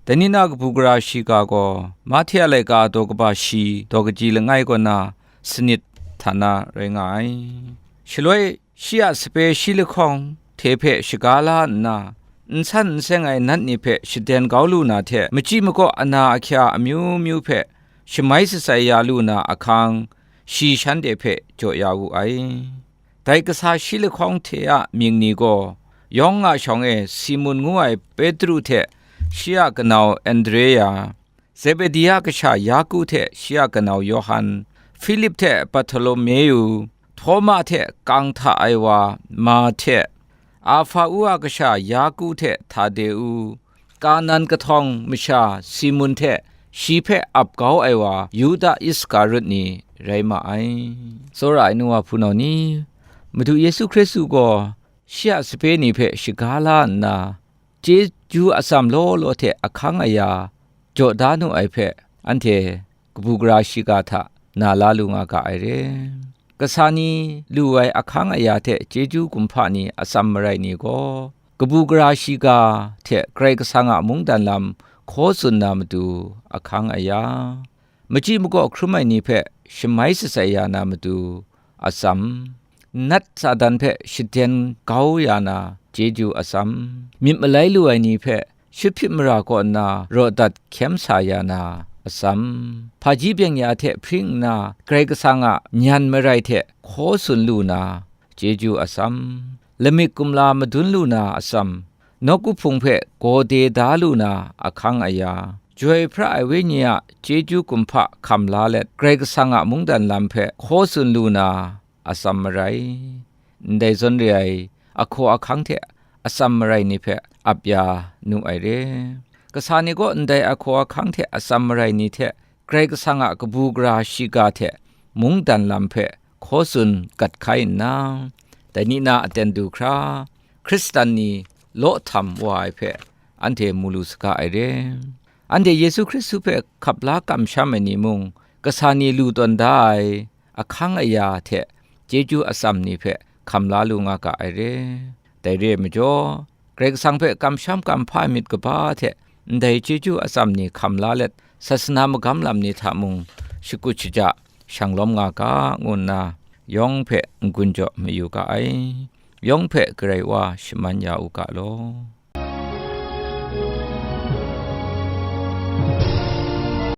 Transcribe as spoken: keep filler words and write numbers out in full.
Dai ni na kabu gara shiga gaw, Mahte a laika daw kaba shi, daw kaji langai kaw na sanit hta na rai nga ai. Shaloi shi a sape shi lahkawng hte hpe shaga la nna, n san n seng ai nat ni hpe shaden kau lu na hte, machyi makaw ana ahkya amyu myu hpe shamai shatsai ya lu na ahkang, shi shanhte hpe jaw ya wu ai. Dai kasa shi lahkawng hte a mying ni gaw, yawng a shawng e Simun ngu ai Petru hte shi a kanau Andrea, Zebedi a kasha Yaku hte shi a kanau Yawhan, Hpilip hte Barhtolomeu, Htawma hte kang hta ai wa Mahte, Ahpa-u a kasha Yaku hte Htadeu, Kanan kahtawng masha Simun hte shi hpe ap kau ai wa Yuda Iskarut ni rai ma ai. Tsawra ai nu wa hpunau ni, Madu Yesu Hkristu gaw shi a sape ni hpe shaga la nna, chyeju atsam law law hte ahkang aya jaw da nu ai hpe, anhte kabu gara shiga hta na la lu nga ga ai re. Kasa ni lu ai ahkang aya hte chyeju kumhpa ni atsam marai ni gaw, kabu gara shiga hte Karai Kasang a mungdan lam hkaw tsun na matu ahkang aya, machyi makaw hkrum ai ni hpe shamai shatsai ya na matu atsam, nat Satan hpe shaden kau ya na chyeju atsam, myit malai lu ai ni hpe shut hpyit mara kaw nna raw dat hkyem sa ya na atsam, hpaji byeng-ya hte hpring nna Karai Kasang a nyan marai hte hkaw tsun lu na chyeju atsam, lamik kumla madun lu na atsam, nawku hpung hpe gaw de da lu na ahkang aya, Joi hpra ai Wenyi a chyeju kumhpa hkam la let, Karai Kasang a mungdan lam hpe hkaw tsun lu na atsam marai, ndai zawn re ai ahkaw ahkang hte atsam marai ni hpe ap ya nu ai re. Kasa ni gaw ndai ahkaw ahkang hte atsam marai ni hte Karai Kasang a kabu gara shiga hte mungdan lam hpe hkaw tsun gat hkai nna, dai ni na aten du hkra, Hkristan ni law htam wa ai hpe anhte mu lu saga ai re. Anhte Yesu Hkristu hpe hkap la kamsham ai ni mung, kasa ni lu tawn da ai ahkang aya hte chyeju atsam ni hpe hkam la lu nga ga ai re. Dai re ai majaw, Karai Kasang hpe kamsham kamhpa ai myit kaba hte ndai chyeju atsam ni hkam la let, sasana magam lam ni hta mung shakut shaja shanglawm nga ga, ngu nna yawng hpe n-gun jaw mayu ga ai. Yawng hpe Karai Wa shaman ya u ga law.